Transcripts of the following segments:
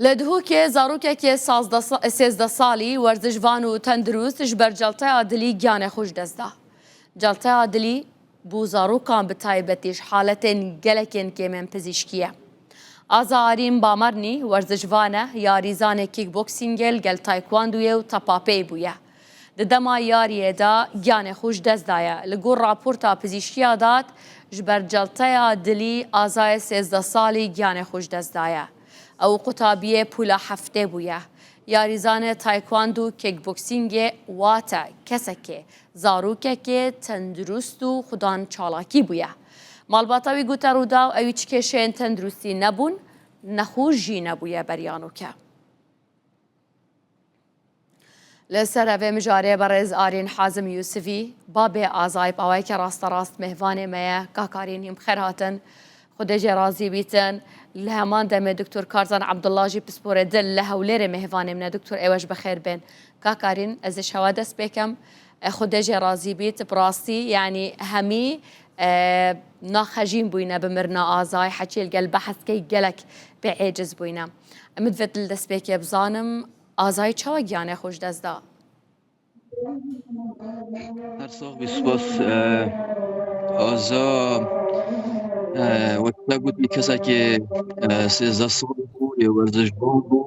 Li Dihokê zarokekê 13 salî werzişvan û tendurist ji ber celteya dilî giyanê xwe ji dest da. Celteya dilî bo zarokan bi taybetî ji haletên gelekên kêmên pizîşkî ye. Aza Arîn Bamernî werzişvan e, yarîzanê kîkboksîngê li gel taekwandoyê û tepapêyê bûye. Di dema yariyê de giyanê xwe ji dest daye. Li gor raporta pizîşkiya dad, ji ber celteya dilî Azayê 13 salî giyanê xwe ji dest daye. Ew qutabiyê pûla heftê bûye. Yarîzanê taekwondo, kickboksîngê wate kesekê, zarokekê tendurist û xudan çalakî bûye. Malbata wî gote Rûdaw ewî çi kêşeyên tenduristî nebûn, nexweş jî nebûye beriya nûke. Li ser evê mijarê berêz Arîn Hazim Yûsivî, babê Azayî bi awayekî rasterast mêvanê me ye. Kak Arîn hîn bi xêr hatin. Xwedê jê razî bîtin. Li heman demê Doktor Karzan Abdullah jî pisporê dil li Hewlêrê mêvanê min e. Doktor êwe ji bi xêr bên. Kak Arîn ez ê ji hewa dest pê kem. Xwedê jê razî bît. Bi rastî yanî hemî naxejîn bûyne bi mirina Azayî. Heçê li gel behskey gelek pê êciz bûyne. Em divêt li destpêkê bizanim Azayî çawa giyanê xwe ji dest da? Her sax bî spas. Aza wek te gotî kesekê 13 sal bû yê werzişvan bû.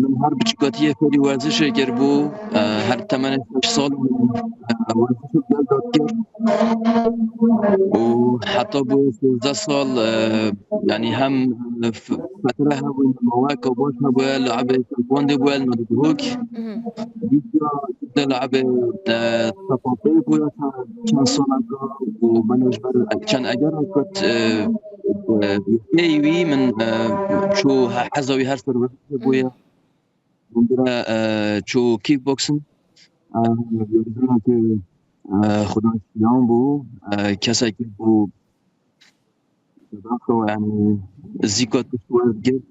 Min her biçûkatiyê fêrî werzişê kiribû. Her temenê şeş sal werzişê gel da dikir û heta bû 13 sal yanî hem Fetre hebû maweka baş hebûye laebê taekwondo bûye li Dihok. Dîsa de laebê tepapê bûye çend saleka û min ji ber çend eger got pey wî min çû heza wî her ser bûye. Min bire çû kickboxing. Xudan şiyan bû kesekî bû Bexo yani zîka tişt wergirt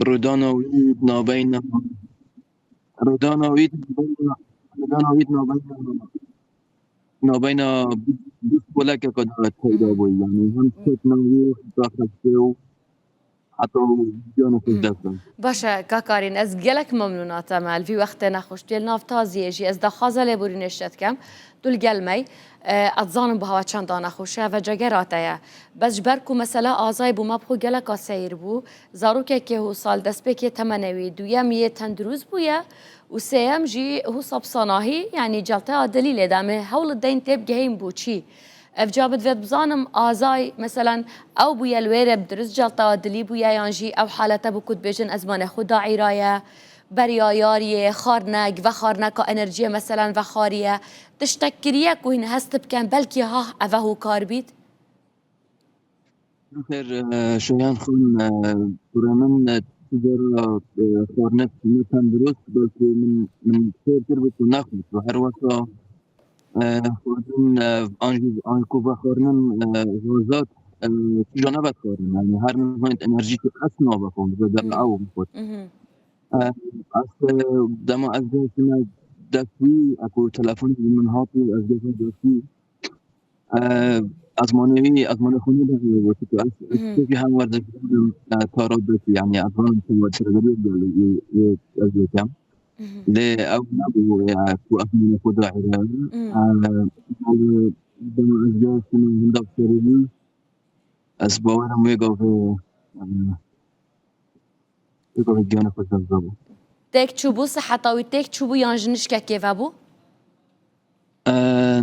rûdana wî nabeyna rûdana wî rûdana wî nabeyna nabeyna 20 xulekeke de peyda bû yani hem sekna wî heta xeftê û heta jiyana xwe ji dest da. Baş e kak Arîn ez gelek memnûna te me li vî wextê nexweş tu yê li nav taziyê jî ez daxwaza lêborînê ji te dikem tu li gel me yî ez dizanim bi hewa çenda nexweş e vecegera te ye bes ji ber ku mesela azayê bû me bi xwe geleka seyr bû zarokekê hûsa li destpêkê temenê wî duyem yê tendurist bûye û sêyem jî hûsa bi sanahî yanî celteya dilî lê da em ê hewl didin tê bigihîn bo çî Ev ca bi divêt bizanim azay meselen ew bûye li wêre bi dirist celta dilî bûye yan jî ew halete bû ku dibêjin ezmanê xwe daîraye beriya yariyê xarnek vexarneka enerjiye meselen vexariye tiştek kiriye ku hîn hest bikin belkî hah eve hokar bît. Xêr Şoyan xan kurê min tu cara xwarnet ne tendurist belkî min min fêr kir bû ku nexwest û her wesa xwarin an jî an ku vexwarinin xwezat tu ca nebe dixwarin yani her nizanît enerjî ku ez navexwim bi dema ew bixwat ez dema ez gihiştime dest wî ku telefonê min hat û ez gihiştim dest wî Ezmanê wî ezmanê xwe nedihêle ku ez jî hem werzişkarim kara bikî yanî ez zanim ku werzişkarî yê ez dikim. Lê ew nebû ku ezmanê xwe daîre. Dema ez gihiştim hinda serê wî ez bawer im wê gavê wê gavê giyanê xwe ji dest dabû. Têk çûbû siheta wî têk çûbû yan ji nişkekê vebû?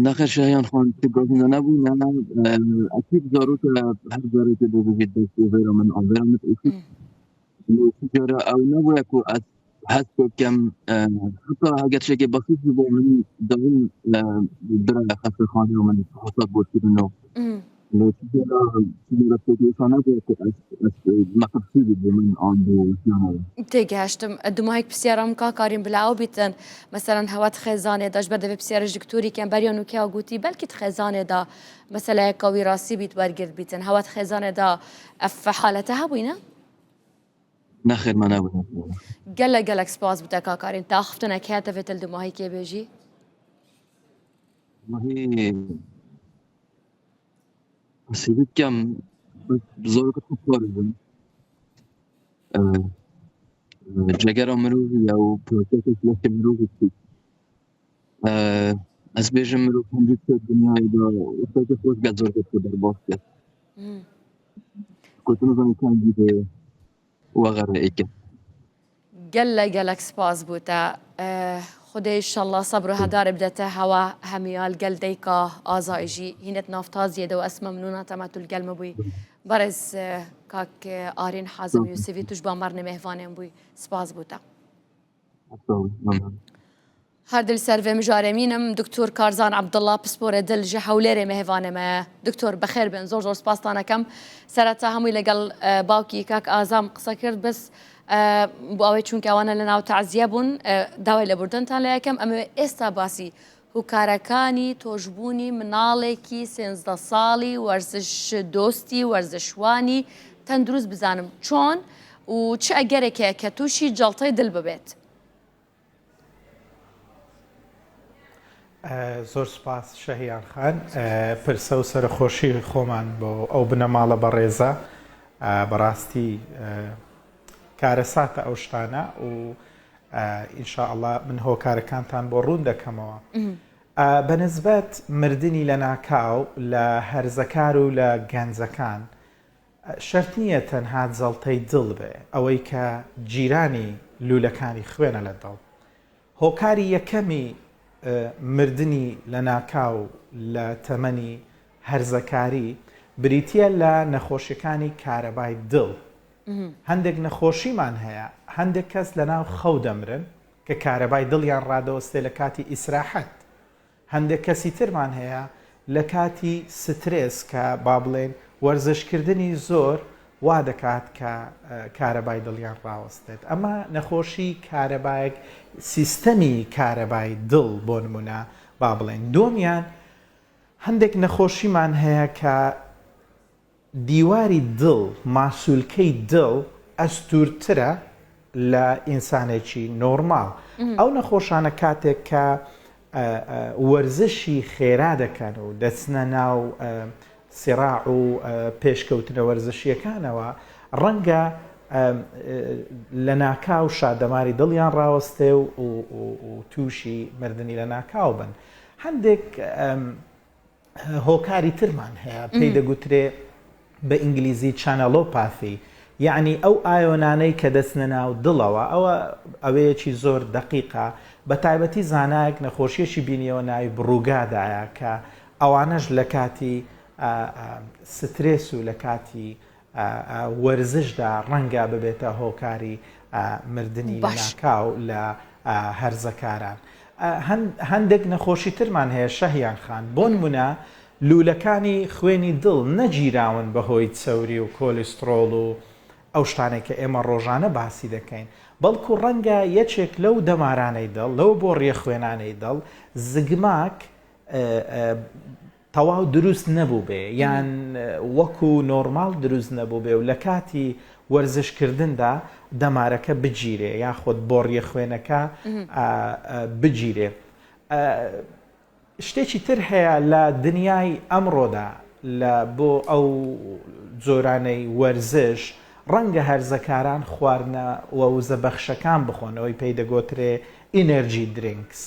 Nexêr şehiyan xwe ti gazin de nebû ne ekîb zarok her zarokê bibî dest û vêra min an vêra min ekîb ti cara ew nebûye ku ez hest bikim heta heger tiştekî basît jî bo min dawîn bira xestexanê û min hesab bot kirin û lê ti cara ti cara tiştekî wisa nebûye ku ez ez metirsî bû bo min an bo jiyana min. Têgihiştim. Dumahek pisyara min ka karîn bila ew bîtin. Meselen hewa di xêzanê de ji ber devê pisyara ji diktorî kem beriya nûkeya gotî belkî di xêzanê de meseleyeka wî rastî bît wergirt bîtin. Hewa di xêzanê de ev halete hebûyne? Nexêr me nebûye. Gelek gelek spas bi te ka karîn. Te axiftinek heye te vê til dumahîkê bêjî? Wahî Sivik kem. بەس zarokê xwe biparêzin. Cegera mirovî ye û parçeyek leşê mirovî biçûk. Ez bêjim mirov hemû tişt dinyayê de wextekî xweş gel zarokê xwe derbas kir. Ku tu nizanî kengî dê wexere êke. Gelek gelek spas bo te. Xwedê inşallah sebr û hedarê bide te hewa hemiya li gel deyka azayê jî hînet nav taziyê de û ez memnûna te me tu li gel me bûyî. Berêz kak Arîn Hazim Yûsifî tu ji ba mernê mêvanên bûyî. Spas bo te. Her dil ser vê mijarê mînim Doktor Karzan Abdullah pisporê dil ji Hewlêrê mêvanê me ye. Doktor bexêr bin zor zor spas te nekem. Sereta hemû legel bawkî kak Azam qise kir bes bo awê çûnke ewana li nav teziye bûn dawê lêbûrdintan lê yekem em ê êsta basî hukarekanî toşbûnî minalêkî 13 salî werziş dostî werzişwanî tendurist bizanim çon û çi egerek heye ke tûşî celtey dil bibêt. زۆر سوپاس شەهیان خان پرسە و سەرەخۆشی خۆمان بۆ ئەو بنەماڵە بەڕێزە بەڕاستی کارەساتە ئەو شتانە و ئینشاءله من هۆکارەکانتان بۆ ڕوون دەکەمەوە بەنسبەت مردنی لە ناکاو لە هەرزەکار و لە گەنجەکان شەرت نییە تەنها جەڵتەی دڵ بێ، ئەوەی کە گیرانی لوولەکانی خوێنە لە دڵ. هۆکاری یەکەمی مردنی لەناکاو لە تەمەنی هەرزەکاری بریتییە لە نەخۆشیەکانی کارەبای دڵ. هەندێک نەخۆشیمان هەیە، هەندێک کەس لەناو خەو دەمرن کە کارەبای دڵیان ڕادەوەستێ لە کاتی ئیسراحەت. هەندێک کەسی ترمان هەیە لە کاتی سترێس کە با بڵێین وەرزشکردنی زۆر وا دەکات کە کارەبای دڵیان ڕاوەستێت ئەمە نەخۆشی کارەبایەک سیستەمی کارەبای دڵ بۆ نمونە با بڵێین دووەمیان هەندێک نەخۆشیمان هەیە کە دیواری دڵ، ماسولکەی دڵ ئەستوورترە لە ئینسانێکی نۆرماڵ. ئەو نەخۆشانە کاتێک کە وەرزشی خێرا دەکەن و دەچنە ناو سیڕاع و پێشکەوتنە وەرزشییەکانەوە، ڕەنگە لەناکاو شادەماری دڵیان ڕاوەستێ و تووشی مردنی لەناکاو بن. هەندێک هۆکاری ترمان هەیە پێی دەگوترێ بە ئینگلیزی channelopathy یەعنی ئەو ئایۆنانەی کە دەچنە ناو دڵەوە ئەوە ئەوەیەکی زۆر دەقیقە بە تایبەتی زانایەک نەخۆشیەکی بینیەوە ناوی بڕوگادایە کە ئەوانەش لە کاتی سترێس و لە کاتی وەرزشدا ڕەنگە ببێتە هۆکاری مردنی لەناکاو لە هەرزەکاران. هەندێک نەخۆشی ترمان هەیە شەهیان خان، بۆنمونە لوولەکانی خوێنی دڵ نەگیراون بەهۆی چەوری و کۆلیستڕۆڵ و ئەو شتانەی کە ئێمە ڕۆژانە باسی دەکەین، بەڵکو ڕەنگە یەکێک لەو دەمارانەی دڵ، لەو بۆڕیە خوێنانەی دڵ، زگماک، تەواو دروست نەبووبێ یان وەکو نۆرماڵ دروست نەبووبێ و لە کاتی وەرزش کردندا دەمارەکە بگیرێ یاخود بۆڕیە خوێنەکە بگیرێ. شتێکی تر هەیە لە دنیای ئەمڕۆدا لە بۆ ئەو جۆرانەی وەرزش ڕەنگە هەرزەکاران خواردنەوە وزە بەخشەکان بخۆن ئەوەی پێی دەگۆترێ energy drinks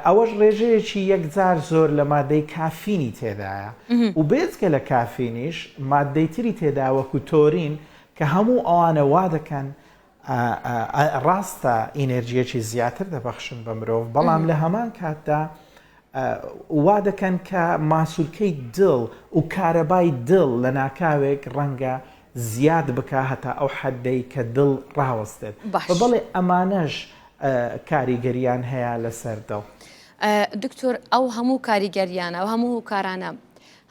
ئەوەش ڕێژەیەکی یەکجار زۆر لە مادەی کافینی تێدایە و بێجگە لە کافینیش مادەی تری تێدایە وەکو تۆرین کە هەموو ئەوانە وا دەکەن ڕاستە ئینێرجیەکی زیاتر دەبەخشن بە مرۆڤ بەڵام لە هەمان کاتدا وا دەکەن کە ماسولکەی دڵ و کارەبای دڵ لە ناکاوێک ڕەنگە زیاد بکا هەتا ئەو حەدەی کە دڵ ڕاوەستێت. باش. بەڵێ ئەمانەش کاریگەریان هەیە لەسەر دڵ. دکتۆر ئەو هەموو کاریگەریانە ئەو هەموو هۆکارانە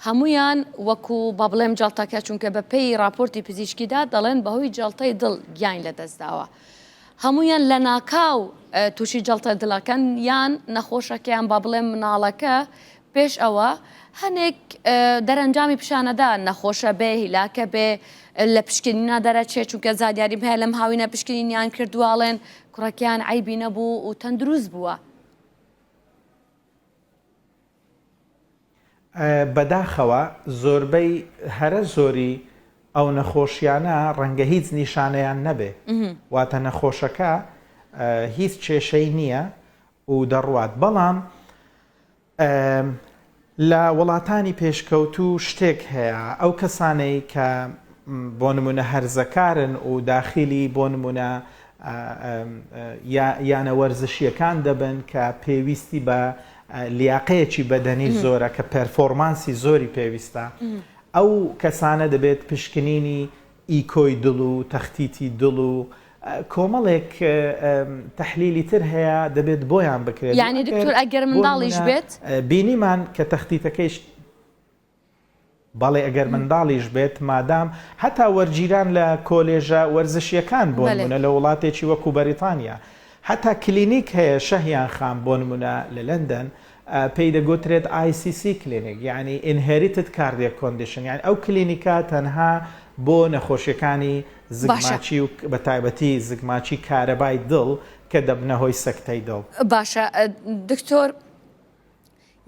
هەموویان وەکو با بڵێم جەڵتەکە چونکە بە پێی راپۆرتی پزیشکیدا دەڵێن بەهۆی جەڵتەی دڵ گیانی لەدەستداوە هەمویان لە ناکاو تووشی جەڵتە دڵەکەن یان نەخۆشەکەیان با بڵێم مناڵەکە پێش ئەوە هەنێک دەرەنجامی پیشانەدا نەخۆشە بێ هیلاکە بێ لە پشکنینا دەرەچێ چونکە زانیاریم هەیە لەم هاوینە پشکنینیان کردووە ئەڵێن کوڕەکەیان عەیبی نەبوو و تەندروست بووە. بەداخەوە زۆربەی هەرە زۆری. ئەو نەخۆشیانە ڕەنگە هیچ نیشانەیان نەبێ واتە نەخۆشەکە هیچ کێشەی نییە و دەڕوات بەڵام لە وڵاتانی پێشکەوتوو شتێک هەیە ئەو کەسانەی کە بۆ نمونە هەرزەکارن و داخیلی بۆ نمونە یانە وەرزشیەکان دەبن کە پێویستی بە لیاقەیەکی بەدەنی زۆرە کە performance ی زۆری پێویستە ئەو کەسانە دەبێت پشکنینی ئیکۆی دڵ و تەختیتی دڵ و کۆمەڵێک تەحلیلی تر هەیە دەبێت بۆیان بکرێت. یانی دکتۆر ئەگەر منداڵیش بێت؟ بینیمان کە تەختیتەکەیش بەڵێ ئەگەر منداڵیش بێت مادام هەتا وەرگیران لە کۆلێژە وەرزشیەکان بۆ نمونە لە وڵاتێکی وەکو بەریتانیا هەتا کلینیک هەیە شەهیان خان بۆ نمونە لە لەندەن پێی دەگوترێت ICC clinic یانی Inherited Cardiac Condition یانی ئەو کلینیکە تەنها بۆ نەخۆشیەکانی باشە. زگماکی و بە تایبەتی زگماکی کارەبای دڵ کە دەبنە هۆی سەکتەی دڵ. باشە دکتۆر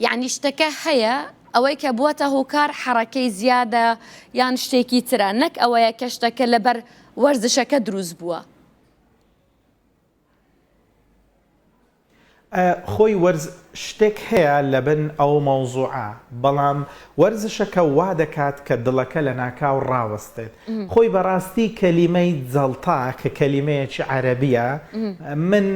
یعنی شتەکە هەیە ئەوەی کە بووەتە هۆکار حەڕەکەی زیادە یان شتێکی ترە نەک ئەوەیە کە شتەکە لەبەر وەرزشەکە دروست بووە. خۆی وەرز شتێک هەیە لەبن ئەو مەوزوعە بەڵام وەرزشەکە وا دەکات کە دڵەکە لەناکاو ڕاوەستێت خۆی بەڕاستی کەلیمەی جەڵتە کە کەلیمەیەکی عەرەبیە من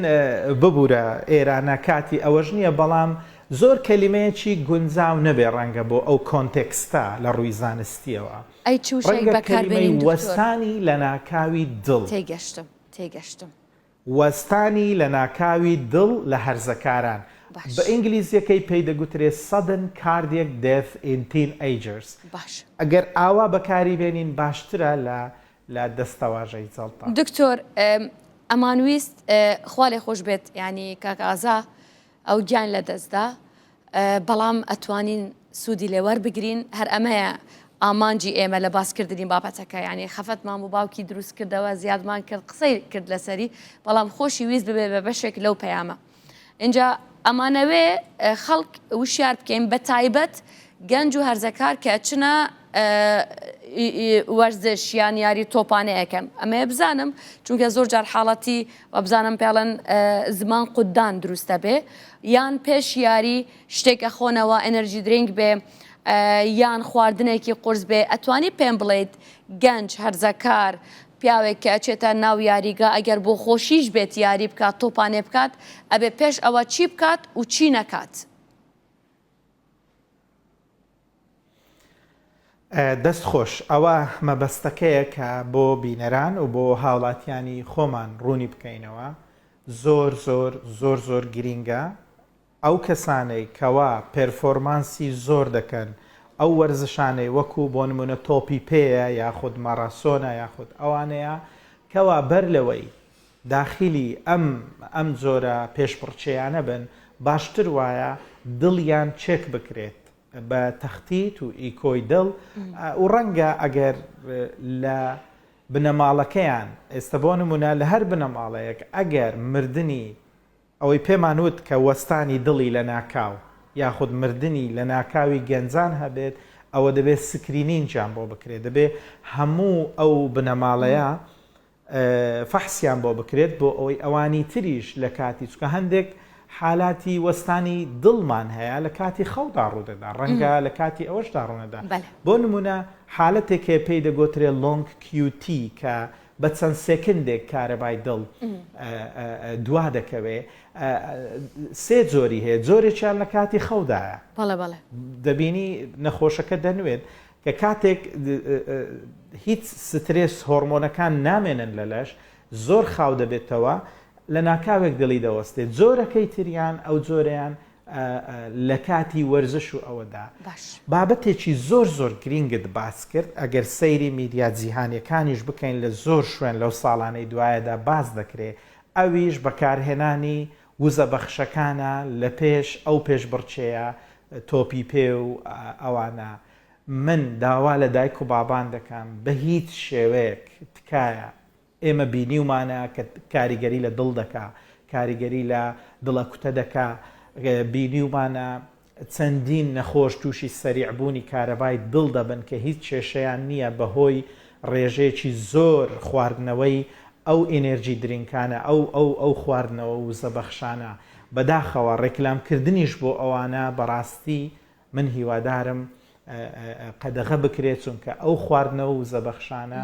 ببورە ئێرانە کاتی ئەوەش نییە بەڵام زۆر کەلیمەیەکی گونجاو نەبێ ڕەنگە بۆ ئەو context ە لە ڕووی زانستیەوە ئەی چ وشەیەک ڕەنگە بەکار کەلیمەی بێنین دکتۆر؟ وەستانی لەناکاوی دڵ. تێگەشتم تێگەشتم. وەستانی لەناکاوی دڵ لە هەرزەکاران، باش. بە ئینگلیزیەکەی پێی دەگوترێ Sudden Cardiac Death in Teenagers. باش. ئەگەر ئاوا بەکاری بێنین باشترە لە لە دەستەواژەی جەڵتە. دکتۆر ئەمانویست خوا لێخۆش بێت یانی کاک ئازا ئەو گیان لە دەستدا بەڵام ئەتوانین سوودی لێ وەربگرین هەر ئەمەیە ئامانجی ئێمە لە باسکردنی بابەتەکە یعنی خەفەتمان بوو باوکی دروست کردەوە زیادمان کرد قسەی کرد لەسەری بەڵام خۆشی ویست ببێ بە بەشێک لەو پەیامە اینجا ئەمانەوێ خەڵک وشیار بکەین بە تایبەت گەنج و هەرزەکار کە ئەچنە وەرزش یان یاری تۆپانێ ئەکەن ئەمەیە بزانم چونکە زۆر جار حاڵەتی وابزانم پێڵەن زمان قوددان دروست دەبێ یان پێش یاری شتێک ئەخۆنەوە energy drink بێ یان خواردنێکی قورس بێ ئەتوانی پێم بڵێیت گەنج هەرزەکار پیاوێک کە ئەچێتە ناو یاریگا ئەگەر بۆ خۆشیش بێت یاری بکات تۆپانێ بکات ئەبێ پێش ئەوە چی بکات و چی نەکات؟ دەست خۆش، ئەوە مەبەستەکەیە کە بۆ بینەران و بۆ هاوڵاتیانی خۆمان ڕوونی بکەینەوە، زۆر زۆر زۆر زۆر گرینگە ئەو کەسانەی کەوا performance ی زۆر دەکەن ئەو وەرزشانەی وەکو بۆ نمونە تۆپی پێیە یاخود ماڕاسۆنە یاخود ئەوانەیە کەوا بەر لەوەی داخیلی ئەم ئەم جۆرە پێشبڕکێیانە بن باشتر وایە دڵیان چێک بکرێت بە تەختیت و ئیکۆی دڵ و ڕەنگە ئەگەر لە بنەماڵەکەیان ئێستا بۆ نمونە لە هەر بنەماڵەیەک ئەگەر مردنی ئەوەی پێمان وت کە وەستانی دڵی لەناکاو یاخود مردنی لەناکاوی گەنجان هەبێت ئەوە دەبێت screening یان بۆ بکرێت دەبێت هەموو ئەو بنەماڵەیە فەحسیان بۆ بکرێت بۆ ئەوەی ئەوانی تریش لە کاتی چونکە هەندێک حالاتی وەستانی دڵمان هەیە لە کاتی خەودا ڕوودەدا ڕەنگە لە کاتی ئەوەشدا ڕوونەدا بۆ نمونە حالەتێک هەیە پێی دەگۆترێ long QT کە بە چەند سێکندێک کارەبای دڵ دوا دەکەوێ سێ جۆری هەیە جۆرێکیان لە کاتی خەودایە دەبینی نەخۆشەکە دەنوێت کە کاتێک هیچ سترێس هۆرمۆنەکان نامێنن لە لەش زۆر خاو دەبێتەوە لە ناکاوێک دڵی دەوەستێت جۆرەکەی تریان ئەو جۆرەیان لە کاتی وەرزش و ئەوەدا باش. بابەتێکی زۆر زۆر گرینگت باس کرد ئەگەر سەیری میدیا جیهانیەکانیش بکەین لە زۆر شوێن لەو ساڵانەی دوایەدا باس دەکرێ ئەویش بەکارهێنانی وزە بەخشەکانە لە پێش ئەو پێشبڕکێیە تۆپی پێ و ئەوانە من داوا لە دایک و بابان دەکەم بە هیچ شێوەیەک تکایە ئێمە بینیومانە کە کاریگەری لە دڵ دەکا، کاریگەری لە دڵەکوتە دەکا، بینیومانە چەندین نەخۆش تووشی سەریع بوونی کارەبای دڵ دەبن کە هیچ کێشەیان نییە بەهۆی. ڕێژەیەکی زۆر خواردنەوەی ئەو energy drink انە ئەو ئەو ئەو خواردنەوە وزەبەخشانە بەداخەوە ڕێکلام کردنیش بۆ ئەوانە بەڕاستی من هیوادارم قەدەغە بکرێت چونکە ئەو خواردنەوە وزەبەخشانە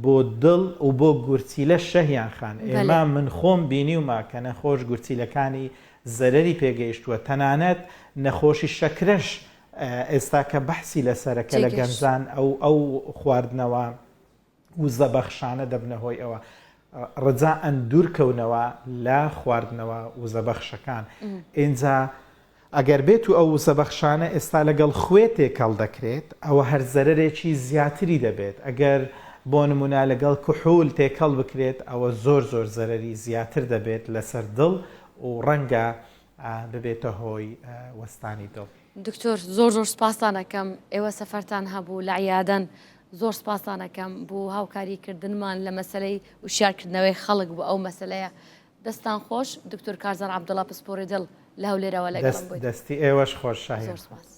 بۆ دڵ و بۆ گورچیلە شەهیان خان ئێمە من خۆم بینیومە کە نەخۆش گورچیلەکانی زەرەری پێگەیشتووە تەنانەت نەخۆشی شەکرەش ئێستا کە بەحسی لەسەرە کە لە گەنجان ئەو ئەو خواردنەوە وزەبەخشانە دەبنە هۆی ئەوە ڕجائەن دوورکەونەوە لە خواردنەوە وزەبەخشەکان ئینجا ئەگەر بێت و ئەو وزەبەخشانە ئێستا لەگەڵ خوێ تێکەڵ دەکرێت ئەوە هەر زەرەرێکی زیاتری دەبێت ئەگەر بۆ نمونە لەگەڵ کحول تێکەڵ بکرێت ئەوە زۆر زۆر زەرەری زیاتر دەبێت لەسەر دڵ و ڕەنگە ببێتە هۆی وەستانی دڵ. دکتۆر زۆر زۆر سپاستان ئەکەم ئێوە سەفەرتان هەبوو لە عیادەن زۆر سپاستان ئەکەم بۆ هاوکاری کردنمان لە مەسەلەی وشیارکردنەوەی خەڵک بۆ ئەو مەسەلەیە دەستان خۆش دکتۆر کارزان عەبدوڵا پسپۆڕی دڵ لە هەولێرەوە لەگەڵم بوویت دەستی ئێوەش خۆش شاهین زۆر سپاس.